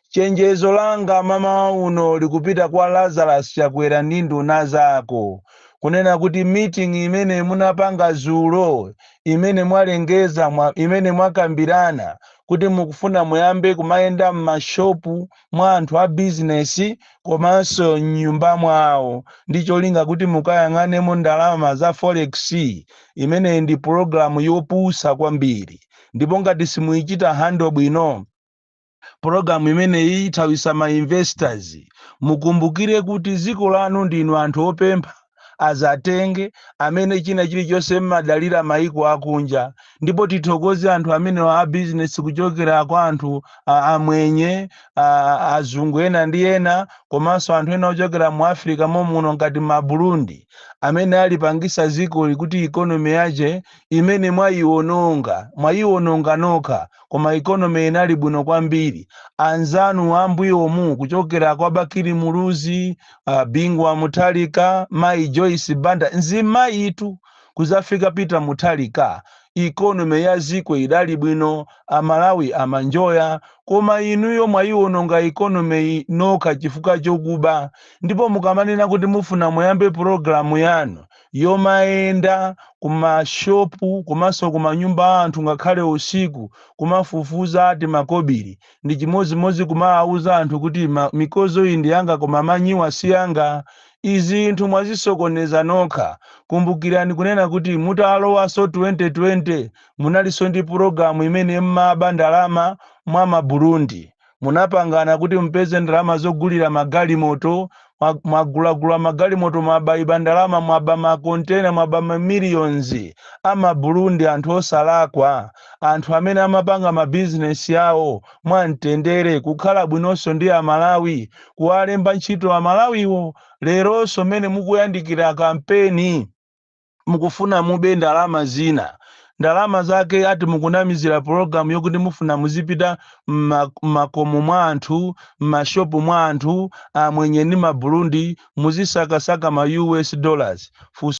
Chenjezo langa mamawa uno likupita kwa Lazarus Chakwera ndi nduna zako, kunena kuti meeting imene munapanga zulo, imene mwalengeza, imene mwakambirana kuti mukufuna muyambe kumayenda m'mashopu mwa anthu a bizinesi komanso m'nyumba mwawo ndi cholinga kuti mukayang'anemo ndalama za forex, imeneyi ndi pulogalamu yopusa kwambiri. Ndipo ngati simuyichita handle bwino pulogalamu imeneyi, ithawisa ma investors. Mukumbukire kuti dziko lanu ndinu anthu opempha azatenge, amene china chilichonse mmadalira maiko akunja. Ndipo tithokoze anthu amene a business kuchokera kwa anthu amwenye, azungu ena ndi ena, komanso anthu ena ochokera mu Africa momuno ngati ma Burundi, amene alipangisa dzikoli kuti economy yache imene mwayiwononga, mwayiwononga nokha, koma economy inali bwino kwambiri. Anzanu ambuyomu, kuchokera kwa Bakili Muluzi, Bingu wa Mutharika, Mayi Joyce Banda, nzimayitu, kuzafika Peter Mutharika, economy ya ziko idali bwino, Amalawi amanjoya. Koma inuyo mwayiwononga economy nokha chifukwa chokuba. Ndipo mukamanena kuti mufuna muyambe pulogalamu yanu yomayenda kumashopu komanso kumanyumba a anthu ngakhale usiku kumafufuza ati makobiri, ndi chimodzimodzi kumawauza anthu kuti mikozo iyi ndi yanga koma manyiwa si yanga. Izi nthu mwazisokoneza nokha. Kumbukirani kunena kuti mutalowaso 2020 munalinso ndi pulogalamu imene mmaba ndalama mwa Maburundi. Munapangana kuti mupeze ndalama zogulira magalimoto, mwagulagula magalimoto, mwabayiba ndalama, mwaba makontena, mwaba mamillions Amaburundi, anthu osalakwa, anthu amene amapanga mabizinesi yawo mwamtendere, kukhala bwinonso ndi Amalawi, kuwalemba ntchito Amalawiwo. Leronso mmene mukuyandikira kampeni, mukufuna mube ndalama zina. Ndalama zake ati mukunamizira pologalamu yokuti mufuna muzipita m'makomo mwa anthu, m'mashopu mwa anthu amwenye ndi Maburundi, muzisakasaka ma US dollars. Funso